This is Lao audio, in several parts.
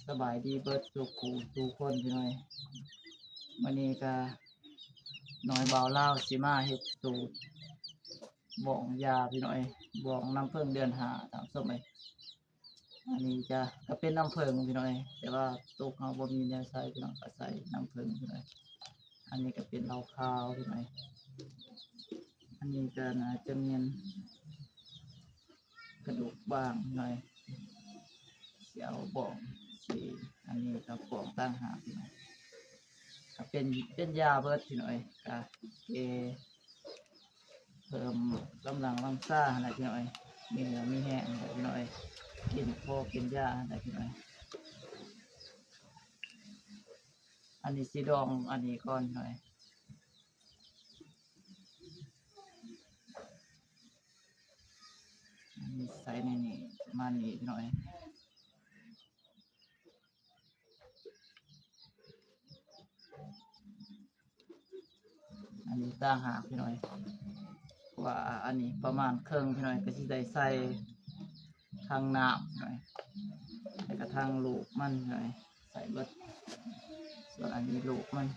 ສະບາຍດີເບິດສູ່ຜູ້ສູ່ຄົນພີ່ນ້ອງເອີຍ. ມື້ນີ້ກະນ້ອຍບ່າວລາວຊິມາເຮັດສູດບອງຢາພີ່ນ້ອງເອີຍ, ບອງນ້ຳເຜິ້ງເດືອນຫ້າທ່ານຜູ້ຊົມເອີຍ. ອັນນີ້ຈະ ກະເປັນນ້ຳເຜິ້ງພີ່ນ້ອງເອີຍ, ແຕ່ວ່າໂຕກເຮົາບໍ່ມີແນວໃສ່ພີ່ນ້ອງ, ກະໃສ່ນ້ຳເຜິ້ງພີ່ນ້ອງເອີຍ. ອັນນີ້ກະເປັນເຫຼົ້າຂາວພີ່ນ້ອງເອີຍ. ອັນນີ້ກະໜ້າຈະແມ່ນ ກະດູກບາງໜ້ອຍ ຊິເອົາບອງ ຊິ ອັນນີ້ກະບອງຕ່າງຫາກພີ່ນ້ອງ. ກະເປັນ ເປັນຢາເບິດພີ່ນ້ອງເອີຍ, ກະແກ່ເພີ່ມກຳລັງວັງຊາຫັ້ນແຫຼະພີ່ນ້ອງເອີຍ, ມີເຫື່ອມີແຮງຫັ້ນແຫຼະພີ່ນ້ອງເອີຍ, ກິນພໍເປັນຢາຫັ້ນແຫຼະພີ່ນ້ອງເອີຍ. ອັນນີ້ຊິດອງອັນນີ້ກ່ອນພີ່ນ້ອງເອີຍ. ອັນນີ້ໃສ່ໃນນີ້ ປະມານນີ້ພີ່ນ້ອງເອີຍ. ອັນນີ້ຕ່າງຫາກພີ່ນ້ອງເອີຍ, ເພາະວ່າອັນນີ້ປະມານເຄິ່ງພີ່ນ້ອງເອີຍ, ກະຊິໄດ້ໃສ່ທັງນ້ຳພີ່ນ້ອງເອີຍ ແລ້ວກະທັງລູກມັນພີ່ນ້ອງເອີຍ. ໃສ່ເບິດ. ສ່ວນອັນນີ້ລູກມັນ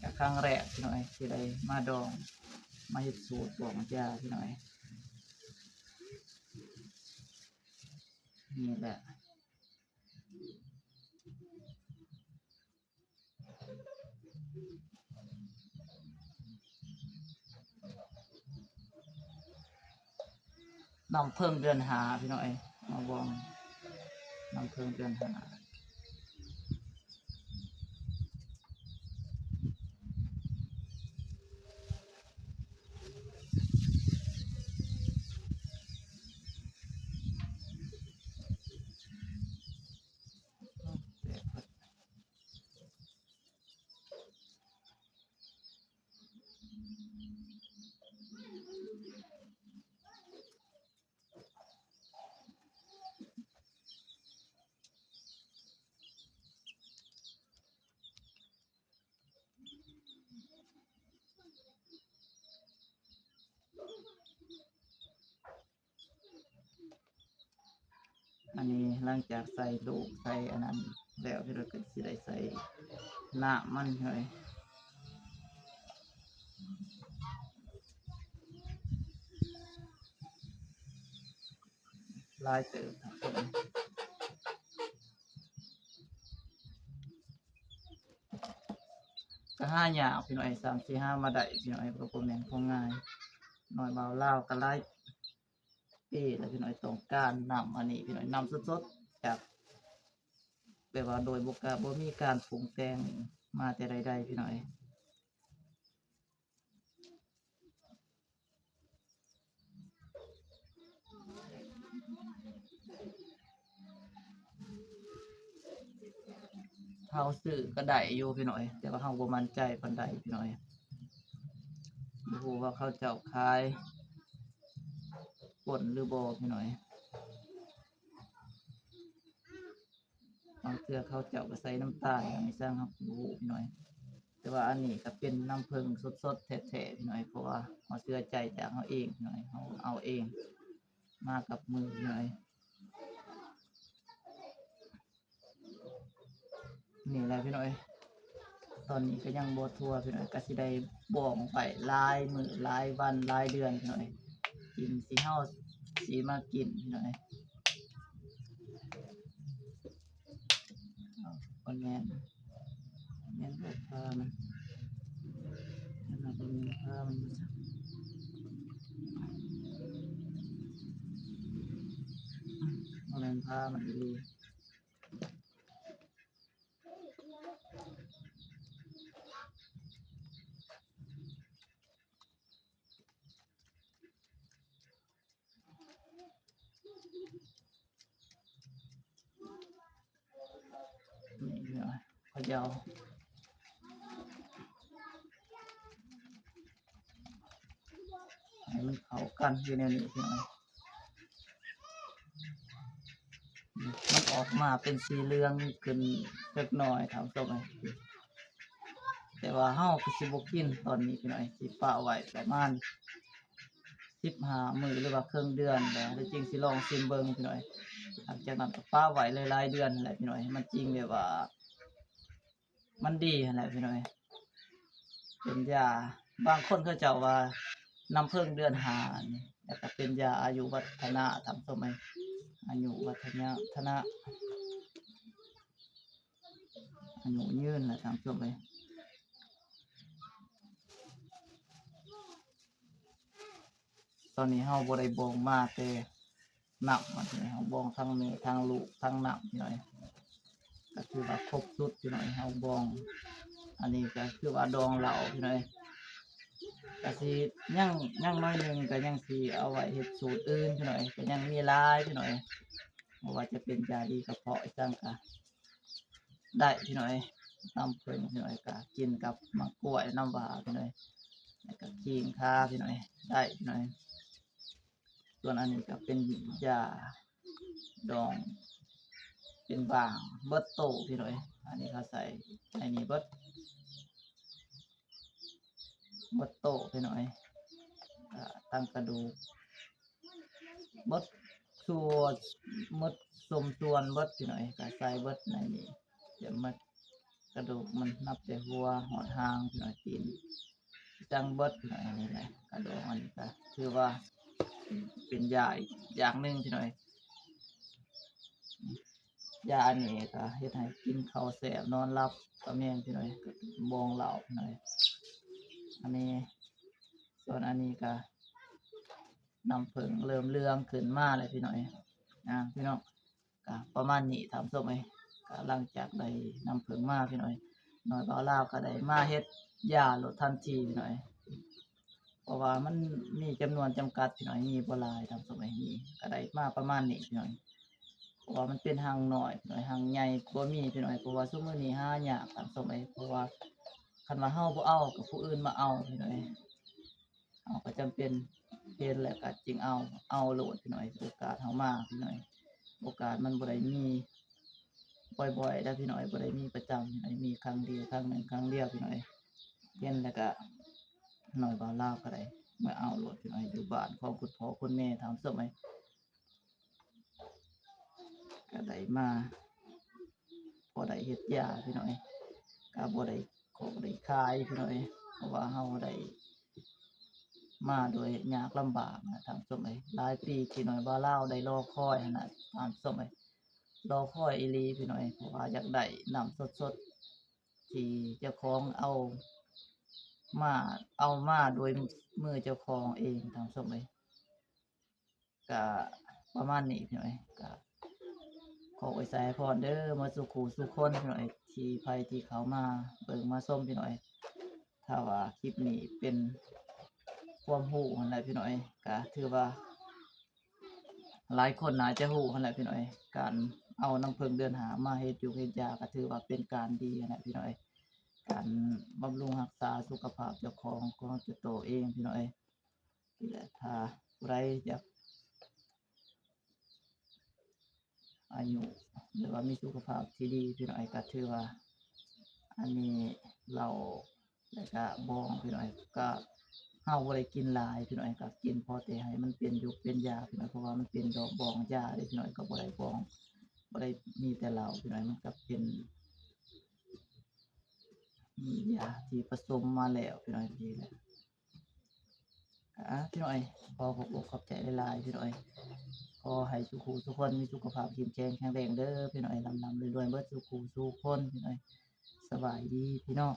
ກະຄັ້ງແລກພີ່ນ້ອງເອີຍ ທີ່ໄດ້ມາດອງ ມາເຮັດສູດບອງຢາພີ່ນ້ອງເອີຍ. ນີ້ແຫຼະ ນ້ຳເຜິ້ງເດືອນຫ້າພີ່ນ້ອງເອີຍ, ມາບອງນ້ຳເຜິ້ງເດືອນຫ້າ. ອັນນີ້ຫຼັງຈາກໃສ່ລູກໃສ່ອັນນັ້ນແລ້ວ ເຮົາກະຊິໄດ້ໃສ່ນ້ຳມັນເລີຍ. ຫຼາຍເຕີບ ກະຫາຍາກພີ່ນ້ອງເອີຍ, ສ່ຳຊິຫາມາໄດ້ພີ່ນ້ອງເອີຍ, ກະບໍ່ແມ່ນຂອງງ່າຍ. ນ້ອຍບ່າວລາວກະຫຼາຍປີແລ້ວພີ່ນ້ອງເອີຍ, ຕ້ອງການນ້ຳອັນນີ້ພີ່ນ້ອງເອີຍ, ນ້ຳສົດໆ ຈາກ ແບບວ່າໂດຍບໍ່ກະ ບໍ່ມີການປຸງແຕ່ງມາແຕ່ໃດໆ ພີ່ນ້ອງເອີຍ. ເຮົາຊື້ກະໄດ້ຢູ່ພີ່ນ້ອງເອີຍ, ແຕ່ວ່າເຮົາບໍ່ໝັ້ນໃຈປານໃດພີ່ນ້ອງເອີຍ, ບໍ່ຮູ້ວ່າເຂົາເຈົ້າຂາຍປົນຫຼືບໍ່ພີ່ນ້ອງເອີຍ. ບາງເທື່ອເຂົາເຈົ້າກະໃສ່ນ້ຳຕານຫຍັງໃສ່ ເຮົາກະບໍ່ຮູ້ພີ່ນ້ອງເອີຍ. ແຕ່ວ່າອັນນີ້ກະເປັນນ້ຳເຜິ້ງສົດໆ ແທ້ໆ ພີ່ນ້ອງເອີຍ, ເພາະວ່າເຮົາເຊື່ອໃຈຈາກເຮົາເອງພີ່ນ້ອງເອີຍ, ເຮົາເອົາເອງມາກັບມືພີ່ນ້ອງເອີຍ. ນີ້ແຫຼະພີ່ນ້ອງເອີຍ, ຕອນນີ້ກະຍັງບໍ່ທົ່ວພີ່ນ້ອງເອີຍ, ກະຊິໄດ້ບອງໄປຫຼາຍມື້ຫຼາຍວັນຫຼາຍເດືອນພີ່ນ້ອງເອີຍ, ຈຶ່ງຊິ ເຮົາຊິມາກິນພີ່ນ້ອງເອີຍ. ເອົາ ບໍ່ແມ່ນ ແມ່ນບໍ່ ພາມັນ ອັນນັ້ນບໍ່ແມ່ນພາມັນບໍ່ຈັກ ບໍ່ແມ່ນພາມັນອີ່ຫຼີ. ນີ້ເນາະ ເຂົາເຈົ້າ ໃຫ້ມັນເຂົ້າກັນຢູ່ແນວນີ້ພີ່ນ້ອງ. ມັນອອກມາເປັນສີເຫຼືອງຂຶ້ນຈັກໜ້ອຍທ່ານຜູ້ຊົມເອີຍ, ແຕ່ວ່າເຮົາກະຊິບໍ່ກິນຕອນນີ້ພີ່ນ້ອງ, ຊິປະໄວ້ປະມານ ສິບຫ້າມື້ ຫຼືວ່າເຄິ່ງເດືອນ ແລ້ວຈຶ່ງຊິລອງຊິມເບິ່ງພີ່ນ້ອງ. ຫຼັງຈາກນັ້ນກໍປະໄວ້ຫຼາຍໆເດືອນຫັ້ນແຫຼະພີ່ນ້ອງ ມັນຈຶ່ງແບບວ່າ ມັນດີຫັ້ນແຫຼະພີ່ນ້ອງ. ເປັນຢາ ບາງຄົນເຂົາເຈົ້າວ່ານ້ຳເຜິ້ງເດືອນຫ້ານີ້ ແລ້ວກໍເປັນຢາອາຍຸວັດທະນະ ທ່ານຜູ້ຊົມເອີຍ ອາຍຸວັດທະນະ ທະນະ ອາຍຸຍືນແຫຼະທ່ານຜູ້ຊົມເອີຍ. ຕອນນີ້ເຮົາບໍ່ໄດ້ບອງມາແຕ່ນ້ຳ ມາທີນີ້ເຮົາບອງທັງແມ່ ທັງລູກ ທັງນ້ຳພີ່ນ້ອງ ກໍຖືວ່າຄົບຊຸດພີ່ນ້ອງ. ເຮົາບອງ ອັນນີ້ກໍຄືວ່າດອງເຫຼົ້າພີ່ນ້ອງ ກໍຊິຍັງ ຍັງໜ້ອຍໜຶ່ງ ກໍຍັງຊິເອົາໄວ້ເຮັດສູດອື່ນພີ່ນ້ອງ ກໍຍັງມີຫຼາຍພີ່ນ້ອງ. ບໍ່ວ່າຈະເປັນຢາດີກະເພາະອີ່ຫຍັງກະ ໄດ້ພີ່ນ້ອງເອີຍ. ນ້ຳເຜິ້ງພີ່ນ້ອງເອີຍ ກະກິນກັບໝາກກ້ວຍ ນ້ຳຫວ້າພີ່ນ້ອງເອີຍ ແລ້ວກະຂີງທາພີ່ນ້ອງເອີຍ ໄດ້ພີ່ນ້ອງເອີຍ. ສ່ວນອັນນີ້ກະເປັນຢາດອງ ເປັນບາງ ເບິດໂຕພີ່ນ້ອງເອີຍ. ອັນນີ້ເຂົາໃສ່ໃນນີ້ເບິດ ເບິດໂຕພີ່ນ້ອງເອີຍ ກະທັງກະດູກ ເບິດສ່ວນ ໝົດສົມສ່ວນເບິດພີ່ນ້ອງເອີຍ ກະໃສ່ເບິດໃນນີ້ ຈະໝົດກະດູກມັນ ນັບແຕ່ຫົວຮອດຫາງພີ່ນ້ອງເອີຍ ຕີນຈັ່ງເບິດພີ່ນ້ອງເອີຍ. ນີ້ແຫຼະ ກະດອງອັນນີ້ກະຖືວ່າເປັນຢາອີກຢ່າງໜຶ່ງພີ່ນ້ອງເອີຍ. ຢາອັນນີ້ກະເຮັດໃຫ້ກິນເຂົ້າແຊບ ນອນຫຼັບກະແມ່ນພີ່ນ້ອງເອີຍ ບອງເຫຼົ້າພີ່ນ້ອງເອີຍ. ອັນນີ້ ສ່ວນອັນນີ້ກະ ນ້ຳເຜິ້ງເລີ່ມເຫຼືອງຂຶ້ນມາແລ້ວພີ່ນ້ອງເອີຍ. ອ່າ ພີ່ນ້ອງ ກະປະມານນີ້ທ່ານຜູ້ຊົມເອີຍ. ກະຫຼັງຈາກໄດ້ນ້ຳເຜິ້ງມາພີ່ນ້ອງເອີຍ ນ້ອຍບ່າວລາວກະໄດ້ມາເຮັດຢາໂລດທັນທີພີ່ນ້ອງເອີຍ ເພາະວ່າມັນມີຈຳນວນຈຳກັດພີ່ນ້ອງເອີຍ ມີບໍ່ຫຼາຍທ່ານຜູ້ຊົມເອີຍ. ນີ້ກະໄດ້ມາປະມານນີ້ພີ່ນ້ອງເອີຍ ເພາະວ່າມັນເປັນຮັງນ້ອຍພີ່ນ້ອງເອີຍ ຮັງໃຫຍ່ບໍ່ມີພີ່ນ້ອງເອີຍ ເພາະວ່າຊຸມມື້ນີ້ຫາຍາກທ່ານຜູ້ຊົມເອີຍ. ເພາະວ່າຄັນວ່າເຮົາບໍ່ເອົາ ກະຜູ້ອື່ນມາເອົາພີ່ນ້ອງເອີຍ. ເຮົາກໍຈຳເປັນເຫັນແລ້ວກໍຈຶ່ງເອົາ ເອົາໂລດພີ່ນ້ອງເອີຍ. ໂອກາດເຮົາມາພີ່ນ້ອງເອີຍ ໂອກາດມັນບໍ່ໄດ້ມີບ່ອຍໆເດ້ພີ່ນ້ອງເອີຍ ບໍ່ໄດ້ມີປະຈຳພີ່ນ້ອງເອີຍ ມີຄັ້ງດຽວ ຄັ້ງໜຶ່ງ ຄັ້ງດຽວພີ່ນ້ອງເອີຍ. ເຫັນແລ້ວກໍນ້ອຍບ່າວລາວກໍໄດ້ມາເອົາໂລດພີ່ນ້ອງເອີຍ ຢູ່ບ້ານຂອງຄຸນພໍ່ຄຸນແມ່ທ່ານຜູ້ຊົມເອີຍ. ກະໄດ້ມາ ພໍໄດ້ເຮັດຢາພີ່ນ້ອງເອີຍ ກະບໍ່ໄດ້ຂອກໄດ້ຂາຍພີ່ນ້ອງເອີຍ ເພາະວ່າເຮົາໄດ້ມາໂດຍຍາກລຳບາກນະທ່ານຜູ້ຊົມເອີຍ. ຫຼາຍປີທີ່ນ້ອຍບ່າວລາວໄດ້ລໍຄອຍຫັ້ນນະທ່ານຜູ້ຊົມເອີຍ ລໍຄອຍອີ່ຫຼີພີ່ນ້ອງເອີຍ ເພາະວ່າຢາກໄດ້ນ້ຳສົດໆ ທີ່ເຈົ້າຂອງເອົາມາ ເອົາມາໂດຍມືເຈົ້າຂອງເອງທ່ານຜູ້ຊົມເອີຍ. ກະປະມານນີ້ພີ່ນ້ອງເອີຍ ກະຂໍອວຍໄຊໃຫ້ພອນເດີ ໝົດສູ່ຄູ່ສູ່ຄົນພີ່ນ້ອງເອີຍ ທີ່ໃຜທີ່ເຂົ້າມາເບິ່ງມາຊົມພີ່ນ້ອງເອີຍ. ຖ້າວ່າຄລິບນີ້ເປັນຄວາມຮູ້ຫັ້ນແຫຼະພີ່ນ້ອງເອີຍ ກະຖືວ່າຫຼາຍຄົນໜ້າຈະຮູ້ຫັ້ນແຫຼະພີ່ນ້ອງເອີຍ ການເອົານ້ຳເຜິ້ງເດືອນຫ້າມາເຮັດຢູກເຮັດຢາ ກະຖືວ່າເປັນການດີຫັ້ນແຫຼະພີ່ນ້ອງເອີຍ ການບຳລຸງຮັກສາສຸຂະພາບເຈົ້າຂອງ ຂອງເຈົ້າໂຕເອງພີ່ນ້ອງເອີຍ. ນີ້ແຫຼະ ຖ້າຜູ້ໃດຢາກອາຍຸ ຫຼືວ່າມີສຸຂະພາບທີ່ດີພີ່ນ້ອງເອີຍ ກະຖືວ່າ ອັນນີ້ເຫຼົ້າ ແລ້ວກະບອງພີ່ນ້ອງເອີຍ ກະເຮົາບໍ່ໄດ້ກິນຫຼາຍພີ່ນ້ອງເອີຍ ກະກິນພໍແຕ່ໃຫ້ມັນເປັນຢູກເປັນຢາພີ່ນ້ອງເອີຍ ເພາະວ່າມັນເປັນດອກບອງຢາເດ້ພີ່ນ້ອງເອີຍ ກະບໍ່ໄດ້ບອງ ບໍ່ໄດ້ມີແຕ່ເຫຼົ້າພີ່ນ້ອງເອີຍ ມັນກະເປັນ ມີຢາທີ່ປະສົມມາແລ້ວພີ່ນ້ອງເອີຍ ດີແລ້ວ. ອ່າ ພີ່ນ້ອງເອີຍ ຂໍຂອບອົກຂອບໃຈຫຼາຍໆ ພີ່ນ້ອງເອີຍ ຂໍໃຫ້ສູ່ຄູ່ສູ່ຄົນມີສຸຂະພາບເຂັ້ມແຂງແຂງແຮງເດີພີ່ນ້ອງເອີຍ ລ່ຳໆລວຍໆ ເບິດສູ່ຄູ່ສູ່ຄົນພີ່ນ້ອງເອີຍ. ສະບາຍດີພີ່ນ້ອງ.